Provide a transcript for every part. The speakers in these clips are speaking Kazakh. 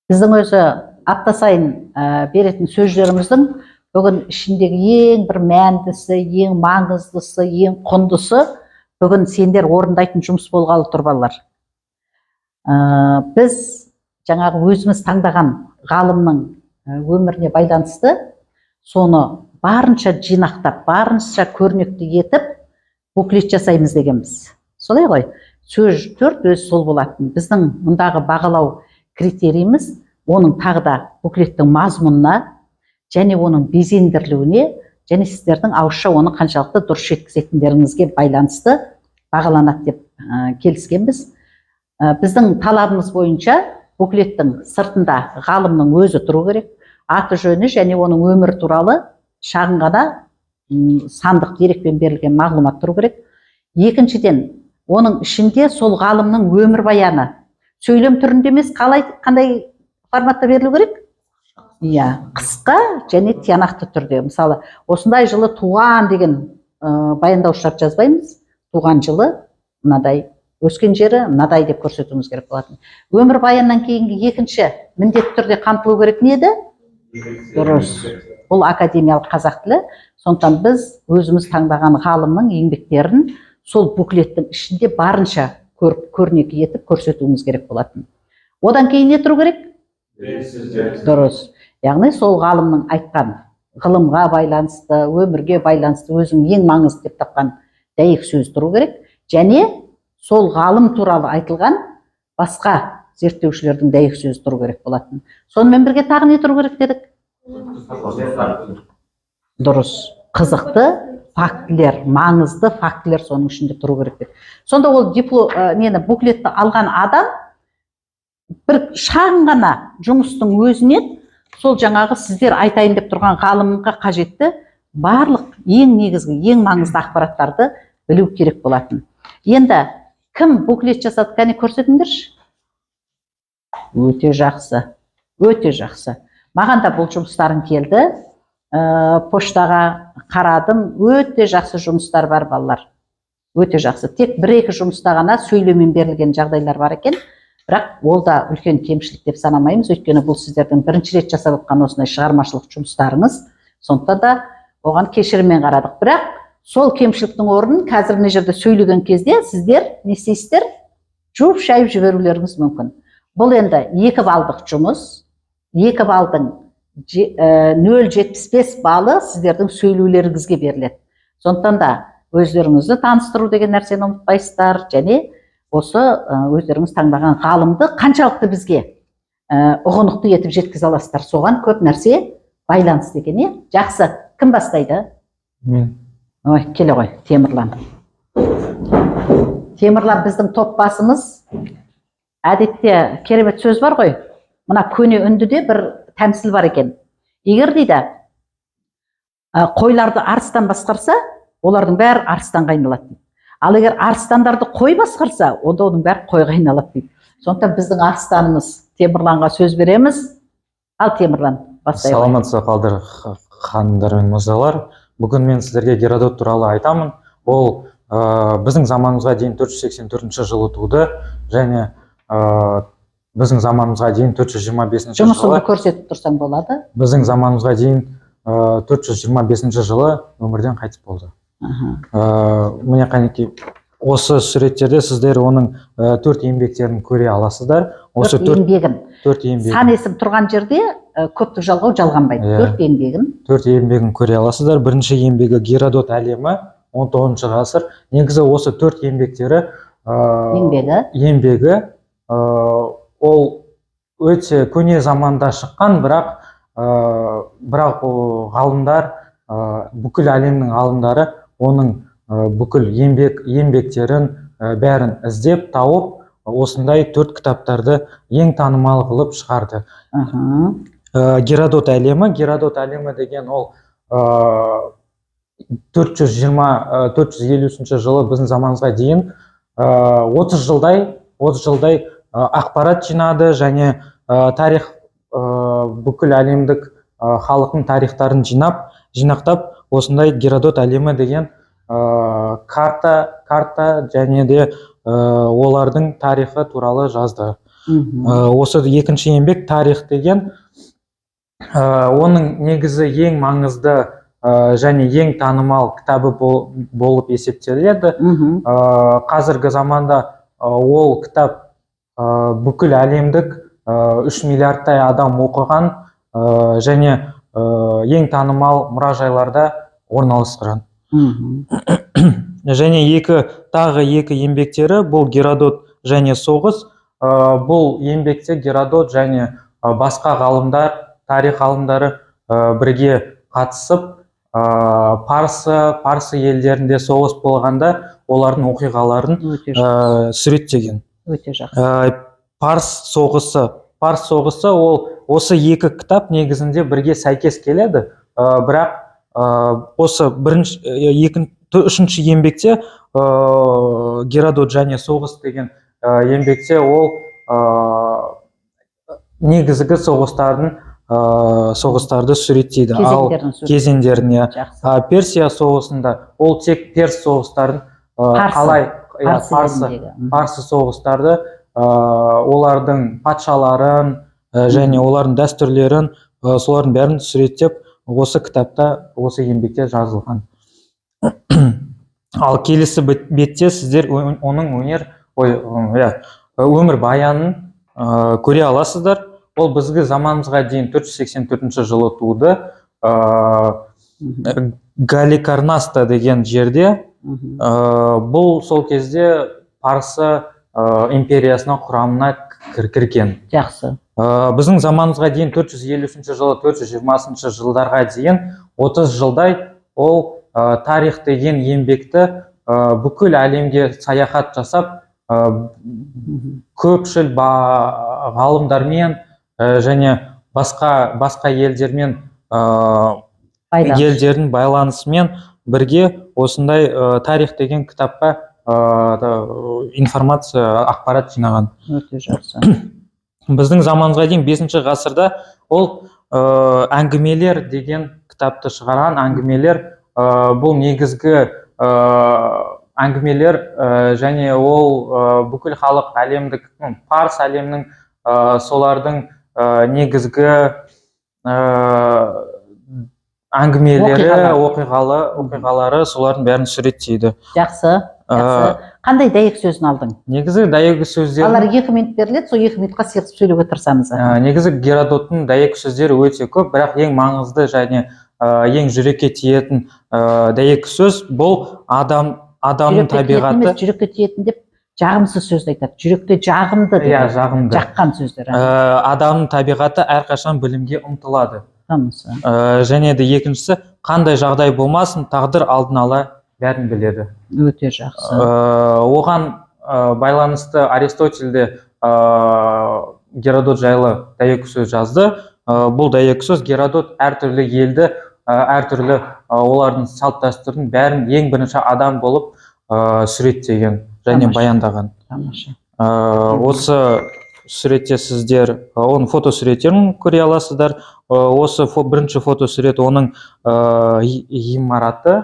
Біздің өзі апта сайын беретін сөздеріміздің бүгін ішіндегі ең бір мәндісі, ең маңыздысы, ең құндысы бүгін сендер орындайтын жұмыс болғалы тұр, балалар. Біз жаңағы өзіміз таңдаған ғалымның өміріне байланысты соны барынша жинақтап, барынша көрнекті етіп буклет жасаймыз дегенбіз. Солай ғой? Сөз төрт өзі сол болатын. Біздің мұндағы бағалау критерийіміз оның тағы да буклеттің мазмұнына және оның безендірілуіне және сіздердің ауызша оны қаншалықты дұрыс жеткізетіндеріңізге байланысты бағаланады деп келіскенбіз. Біздің талабымыз бойынша буклеттің сыртында ғалымның өзі тұру керек, аты жөні және оның өмірі туралы шағын ғана сандық дерекпен берілген мағлұмат тұру керек. Екіншіден, оның ішінде сол ғалымның өмірбаяны сөйлем түрінде емес, қалай, қандай форматта берілу керек? Иә, қысқа және тиянақты түрде. Мысалы, осындай жылы туған деген баяндауыштарды жазбаймыз. Туған жылы мынадай, өскен жері мынадай деп көрсетуіміз керек болатын. Өмірбаяннан кейінгі екінші міндетті түрде қамтылу керек не еді? Дұрыс, бұл академиялық қазақ тілі. Сондықтан біз өзіміз таңдаған ғалымның еңбектерін сол буклеттің ішінде барынша көрнекі етіп көрсетуіміз керек болатын. Одан кейін не тұру керек? Дұрыс, яғни сол ғалымның айтқан ғылымға байланысты, өмірге байланысты өзінің ең маңызды деп тапқан дәйек сөз тұру керек және сол ғалым туралы айтылған басқа зерттеушілердің дәйек сөзі тұру керек болатын. Сонымен бірге тағы не тұру керек дедік? Дұрыс, қызықты фактілер, маңызды фактілер соның ішінде тұру керек деп. Сонда ол дипло нені, буклетті алған адам бір шағын ғана жұмыстың өзінен сол жаңағы сіздер айтайын деп тұрған ғалымға қажетті барлық ең негізгі, ең маңызды ақпараттарды білу керек болатын. Енді кім буклет жасады, кәне, көрсетіңдерші. Өте жақсы, өте жақсы. Маған да бұл жұмыстарың келді поштаға, қарадым. Өте жақсы жұмыстар бар, балалар, өте жақсы. Тек бір екі жұмыста ғана сөйлеумен берілген жағдайлар бар екен, бірақ ол да үлкен кемшілік деп санамаймыз, өйткені бұл сіздердің бірінші рет жасап жатқан осындай шығармашылық жұмыстарыңыз. Сондықтан да оған кешіріммен қарадық. Бірақ сол кемшіліктің орнын қазір мына жерде сөйлеген кезде сіздер не істейсіздер? Жуып шайып жіберулеріңіз мүмкін. Бұл енді 2 балдық жұмыс. 2 балдың 0,75 балы сіздердің сөйлеулеріңізге беріледі. Сондықтан да өздеріңізді таныстыру деген нәрсені ұмытпайсыздар және осы өздеріңіз таңдаған ғалымды қаншалықты бізге ұғынықты етіп жеткізе аласыздар, соған көп нәрсе байланысты екен, иә. Жақсы, кім бастайды? Мен. Ой, келе ғой, Темірлан. Темірлан біздің топ басымыз. Әдетте керемет сөз бар ғой, мына көне үндіде бір тәмсіл бар екен. Егер, дейді, қойларды арыстан басқарса, олардың бәрі арыстанға айналады дейді. Ал егер арыстандарды қой басқарса, онда оның бәрі қойға айналады дейді. Сондықтан біздің арыстанымыз Темірланға сөз береміз. Ал, Темірлан, бастай ғой. Саламатсыз, Қалдыр ханымдар мен мырзалар! Бүгін мен сіздерге Геродот туралы айтамын. Ол біздің заманымызға дейін 484 жылы туды және біздің заманымызға дейін 425 Жұмысыңды жылы көрсетіп тұрсаң болады. Біздің заманымызға дейін 425 жылы өмірден қайтыс болды. Міне, қанекей, осы суреттерде сіздер оның төрт еңбектерін көре аласыздар. Осы Төрт төрт еңбегін. Төрт еңбегін. Сан есім тұрған жерде көптік жалғау жалғанбайды. Иә. Төрт еңбегін. Төрт еңбегін көре аласыздар. Бірінші еңбегі — «Геродот әлемі», 19 ғасыр. Негізі осы төрт еңбектері Еңбегі. Еңбегі ол өте көне заманда шыққан, бірақ ол ғалымдар, бүкіл әлемнің ғалымдары оның бүкіл еңбектерін бәрін іздеп тауып, осындай төрт кітаптарды ең танымал қылып шығарды. Геродот әлемі. Геродот әлемі деген ол 420, 453 жылы біздің заманымызға дейін 30 жылдай, 30 жылдай ақпарат жинады және тарих, бүкіл әлемдік халықтың тарихтарын жинап, жинақтап, осындай «Геродот әлемі» деген карта және де олардың тарихы туралы жазды. Осы екінші еңбек «Тарих» деген, оның негізі ең маңызды және ең танымал кітабы болып есептеледі. Қазіргі заманда ол кітап бүкіл әлемдік 3 миллиардтай адам оқыған және ең танымал мұражайларда орналасқан. Және тағы екі еңбектері бұл «Геродот және соғыс». Бұл еңбекте Геродот және басқа ғалымдар, тарих ғалымдары бірге қатысып, парсы елдерінде соғыс болғанда олардың оқиғаларын Өте жақсы. суреттеген. Өте жақсы. Парс соғысы ол осы екі кітап негізінде бірге сәйкес келеді. Бірақ осы бірінші, үшінші еңбекте, «Геродот және соғыс» деген еңбекте ол негізгі соғыстарды суреттейді, ал Кезеңдерін суреттейді. кезеңдерін, иә. Жақсы. А Персия соғысында ол тек перс соғыстарын Парсы. қалай, иә, Парсы парсы еліндегі. Парсы соғыстарды, олардың патшаларын және олардың дәстүрлерін, солардың бәрін суреттеп, осы кітапта, осы еңбекте жазылған. Ал келесі бетте сіздер оның өнер ой иә, өмірбаянын көре аласыздар. Ол бізгі заманымызға дейін 484 жылы туды Галикарнаста деген жерде. Бұл сол кезде Парсы империясының құрамына кірген. Біздің заманымызға дейін 453 жылы 420 жылдарға дейін 30 жылдай ол «Тарих» деген еңбекті бүкіл әлемге саяхат жасап, көпшіл ғалымдармен және басқа елдермен Байланыс. елдердің байланысымен бірге осындай «Тарих» деген кітапқа информация, ақпарат жинаған. Өте жақсы. Біздің заманымызға дейін 5 ғасырда ол «Әңгімелер» деген кітапты шығарған. «Әңгімелер», бұл негізгі әңгімелер және ол бүкіл халық әлемдік, ну, парс әлемнің, солардың негізгі әңгімелері, Оқиғалар. оқиғалары, солардың бәрін суреттейді. Жақсы, жақсы. Қандай дәйек сөзін алдың? Негізі дәйек сөздер Балалар, 2 минут беріледі, сол 2 минутқа сыйғызып сөйлеуге тырысамыз. Негізі Геродоттың дәйек сөздері өте көп, бірақ ең маңызды және ең жүрекке тиетін дәйек сөз бұл адамның Жүрекке тиетін табиғаты. емес, жүрекке тиетін деп жағымсыз сөзді айтады. Жүректе жағымды деп Иә, айтады. жағымды. Жаққан сөздер. Адамның табиғаты әрқашан білімге ұмтылады. Тамаша. Және де екіншісі, қандай жағдай болмасын, тағдыр алдын ала бәрін біледі. Өте жақсы. Оған байланысты Аристотель де Геродот жайлы дәйек сөз жазды. Бұл дәйек сөз: Геродот әртүрлі елді, әртүрлі олардың салт дәстүрін бәрін ең бірінші адам болып суреттеген және баяндаған. Тамаша. Осы суретте сіздер оның фотосуреттерін көре аласыздар. Осы бірінші фотосурет оның ғимараты.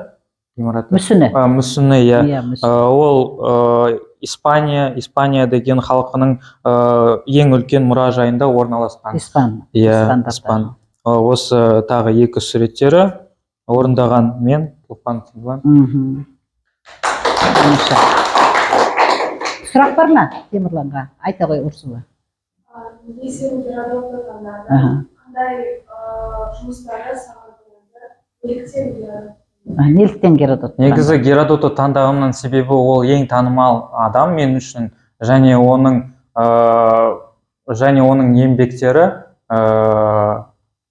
Мүсіні. Мүсіні, иә. Иә, мүсіні. Ол Испания деген халқының ең үлкен мұражайында орналасқан. Испан. Иә. Испандарда. Испан. Осы тағы екі суреттері орындаған мен, Лұқпан Темірлан. Тамаша. Сұрақ бар ма Темірланға? Айта ғой, Урсула. Неге сен Геродотты таңдадың? Қандай жұмыстары саған ұнады? Неліктен Геродот? Неліктен Геродот? Негізі Геродотты таңдағанымның себебі, ол ең танымал адам мен үшін және оның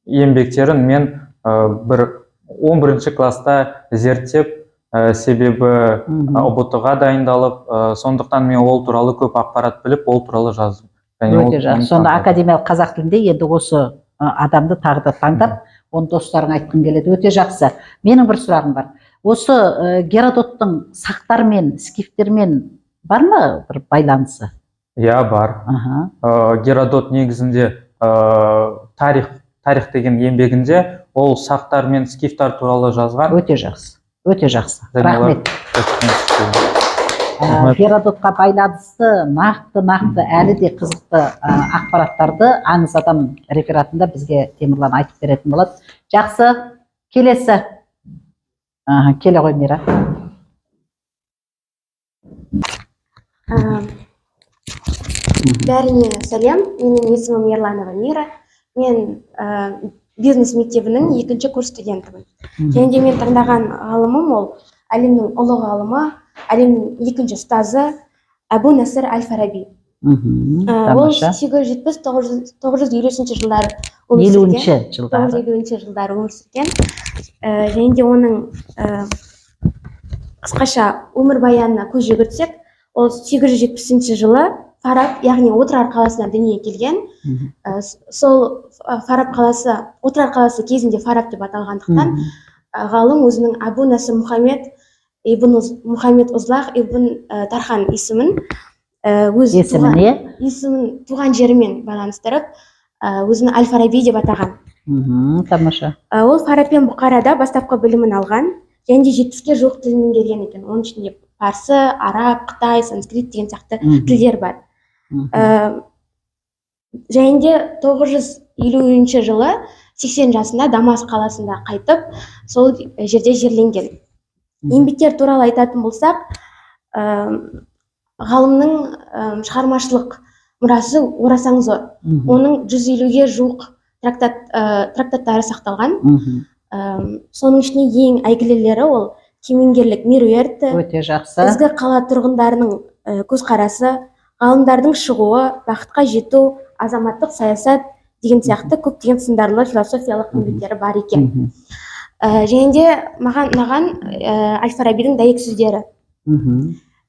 еңбектерін мен бір 11 класста зерттеп, себебі ҰБТ-ға дайындалып, сондықтан мен ол туралы көп ақпарат біліп, ол туралы жаздым. Және Өте жақсы. оны Сонда таңдадым. академиялық қазақ тілінде енді осы адамды тағы да таңдап, оны достарыңа айтқың келеді. Өте жақсы. Менің бір сұрағым бар. Осы Геродоттың сақтармен, скифтермен бар ма бір байланысы? Иә, бар. Геродот негізінде тарих деген еңбегінде ол сақтар мен скифтар туралы жазған. Өте жақсы. Өте жақсы. Және олар Рахмет. Рахмет. Геродотқа байланысты нақты әлі де қызықты ақпараттарды аңыз адам рефератында бізге Темірлан айтып беретін болады. Жақсы, келесі. Аха, келе ғой, Мира. Бәріне сәлем, менің есімім Ерланова Мира. Мен бизнес мектебінің екінші курс студентімін. Және де мен таңдаған ғалымым ол әлемнің ұлы ғалымы, әлемнің екінші ұстазы Әбу Насыр әл Фараби. Ол 870 950 жылдары өмір сүрген. 50-ші жылдары. 950 жылдары өмір сүрген. Және де оның қысқаша өмірбаянына көз жүгіртсек, ол 870 жылы Фараб, яғни Отырар қаласына дүниеге келген. Сол Фараб қаласы, Отырар қаласы кезінде Фараб деп аталғандықтан, ғалым өзінің Әбу Насыр Мұхаммед ибн Мұхаммед Ұзлақ ибн Тархан есімін өз Есіміне есімін туған жерімен байланыстырып, өзін әл Фараби деп атаған. Тамаша. Ол Фараб пен Бұқарада бастапқы білімін алған және де 70-ке жуық тіл меңгерген екен. Оның ішінде парсы, араб, қытай, санскрит деген сияқты тілдер бар. Және де 950 жылы 80 жасында Дамаск қаласында қайтып, сол жерде жерленген. Еңбектер туралы айтатын болсақ, ғалымның шығармашылық мұрасы орасан зор. Оның 150-ге жуық трактаттары сақталған. Соның ішінде ең әйгілілері ол кемеңгерлік меруерті, Өте жақсы. ізгі қала тұрғындарының көзқарасы, ғалымдардың шығуы, бақытқа жету, азаматтық саясат деген сияқты көптеген сындарлы философиялық еңбектері бар екен. Және де маған ұнаған әл Фарабидің дәйек сөздері.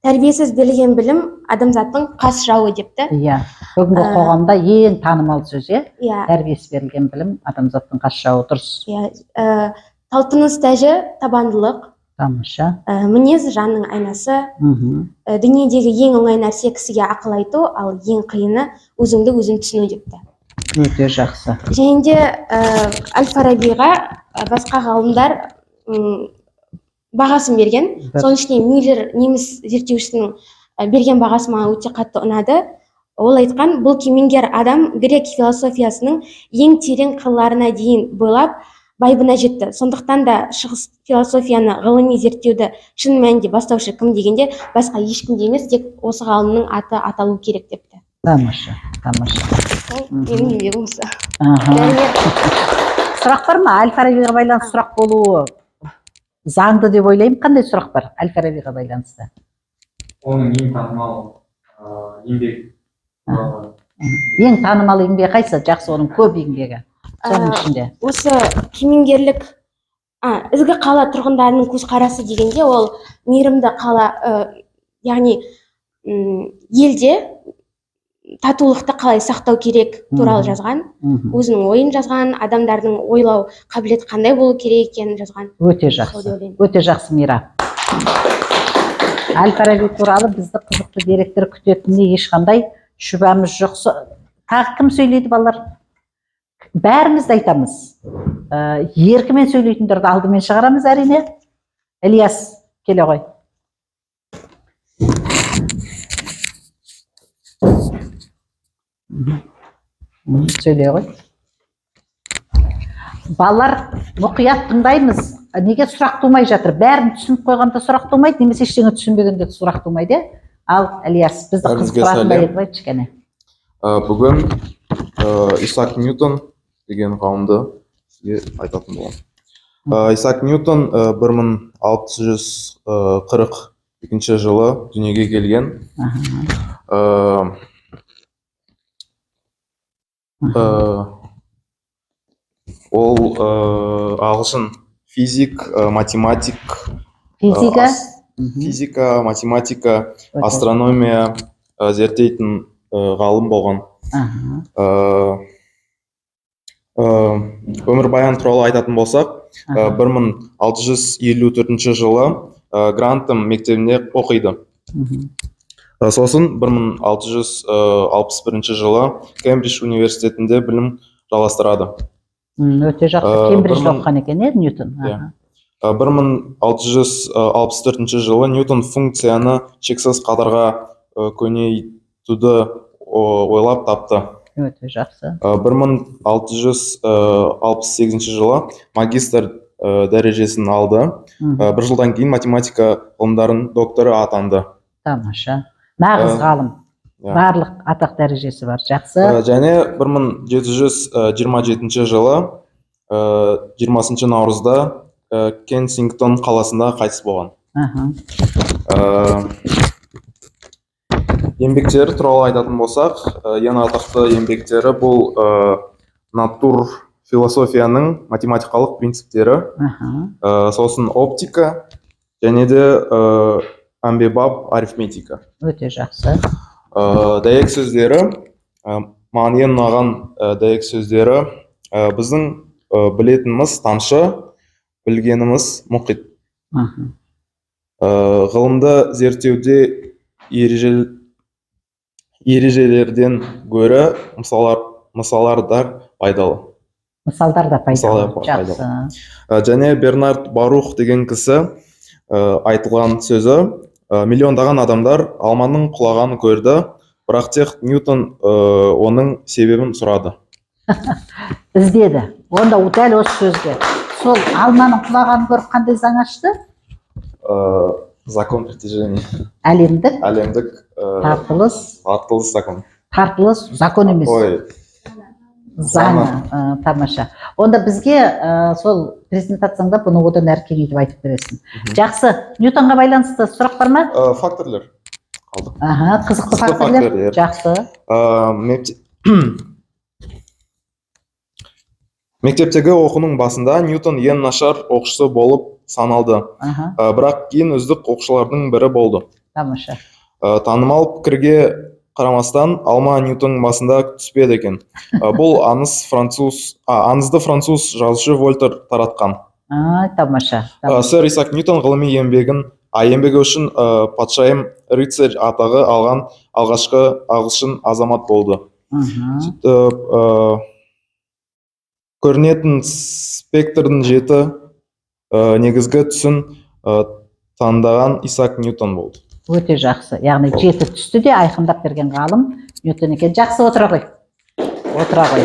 Тәрбиесіз берілген білім адамзаттың қас жауы депті. Иә, бүгінгі қоғамда ең танымал сөз, иә? Иә. Тәрбиесіз берілген білім адамзаттың қас жауы, дұрыс. Иә, талпыныс тәжі табандылық. Тамаша. Мінез жанның айнасы. Дүниедегі ең оңай нәрсе кісіге ақыл айту, ал ең қиыны өзіңді өзің түсіну депті. Өте жақсы. Және де әл Фарабиға басқа ғалымдар бағасын берген. Соның ішінде Миллер неміс зерттеушісінің берген бағасы маған өте қатты ұнады. Ол айтқан, бұл кемеңгер адам грек философиясының ең терең қырларына дейін бойлап байыбына жетті. Сондықтан да шығыс философияны ғылыми зерттеуді шын мәнінде бастаушы кім дегенде, басқа ешкім де емес, тек осы ғалымның аты аталу керек депті. Тамаша, тамаша. Сол менің еңбегім осы. Бәріне Сұрақ бар ма? Әл Фарабиға байланысты сұрақ болуы заңды деп ойлаймын. Қандай сұрақ бар Әл Фарабиға байланысты? Оның ең танымал еңбек туралы. Ең танымал еңбегі қайсы? Жақсы, оның көп еңбегі. Соның ішінде. Осы кемеңгерлік, ізгі қала тұрғындарының көзқарасы дегенде, ол мейірімді қала, яғни, елде татулықты қалай сақтау керек туралы жазған, өзінің ойын жазған, адамдардың ойлау қабілеті қандай болу керек екенін жазған. Өте Сол жақсы. деп ойлаймын. Өте жақсы, Мира. Әл Фараби туралы бізді қызықты деректер күтетініне ешқандай шүбәміз жоқ. Тағы кім сөйлейді, балалар? Бәріміз де айтамыз. Еркімен сөйлейтіндерді алдымен шығарамыз, әрине. Ілияс, келе ғой. Сөйлей ғой. Балалар, мұқият тыңдаймыз. Неге сұрақ тумай жатыр? Бәрін түсініп қойғанда сұрақ тумайды, немесе ештеңе түсінбегенде сұрақ тумайды, иә? Ал, Ілияс, бізді Бәріңізге қызықтыратындай сәлем. етіп айтшы кәне. Бүгін Исаак Ньютон деген ғалымды сізге айтатын боламын. Исаак Ньютон бір мың алты жүз қырық екінші жылы дүниеге келген. Ол ағылшын физик, математик, Физика? Физика, математика, астрономия зерттейтін ғалым болған. Өмірбаян туралы айтатын болсақ, бір мың алты жүз елу төртінші жылы Грантом мектебінде оқиды. Сосын бір мың алты жүз алпыс бірінші жылы Кембридж университетінде білім жалғастырады. Өте жақсы. Кембриджде бір мың оқыған екен, иә, Ньютон? Иә. 1664 жылы Ньютон функцияны шексіз қатарға көнейтуді ойлап тапты. Өте жақсы. 1668 жылы магистр дәрежесін алды. Бір жылдан кейін математика ғылымдарының докторы атанды. Тамаша. Нағыз ғалым. Иә. Барлық атақ дәрежесі бар. Жақсы. Және 1727 жылы 20 наурызда Кенсингтон қаласында қайтыс болған. Еңбектері туралы айтатын болсақ, ең атақты еңбектері бұл натур философияның математикалық принциптері, сосын оптика және де әмбебап арифметика. Өте жақсы. Дәйек сөздері, маған ең ұнаған дәйек сөздері, біздің білетініміз тамшы, білгеніміз мұхит. Ғылымды зерттеуде ережелерден гөрі мысалдар пайдалы. Мысалдар да пайдалы. Мысалдар. Жақсы. Және Бернард Барух деген кісі айтылған сөзі: миллиондаған адамдар алманың құлағанын көрді, бірақ тек Ньютон оның себебін сұрады. Іздеді. Онда дәл осы сөзге. Сол алманың құлағанын көріп қандай заң ашты? Закон притяжения. Әлемдік Әлемдік тартылыс. Тартылыс закон. Тартылыс закон емес. Ой. Заңы. Тамаша. Онда бізге сол презентацияңда бұны одан әрі кеңейтіп айтып бересің. Жақсы. Ньютонға байланысты сұрақ бар ма? Факторлар қалды. Аха, қызықты Қызықты факторлер. факторлер. Жақсы. Мектептегі оқуның басында Ньютон ең нашар оқушысы болып саналды. Бірақ кейін үздік оқушылардың бірі болды. Тамаша. Танымал пікірге қарамастан, алма Ньютонның басында түспеді екен. Бұл аңызды француз жазушы Вольтер таратқан. А, тамаша. Сэр Исаак Ньютон ғылыми еңбегі үшін патшайым рыцарь атағы алған алғашқы ағылшын азамат болды. Сөйтіп, көрінетін спектрдің жеті негізгі түсін таңдаған Исаак Ньютон болды. Өте жақсы. Яғни Болды. жеті түсті де айқындап берген ғалым Ньютон екен. Жақсы, отыра ғой. Отыра ғой.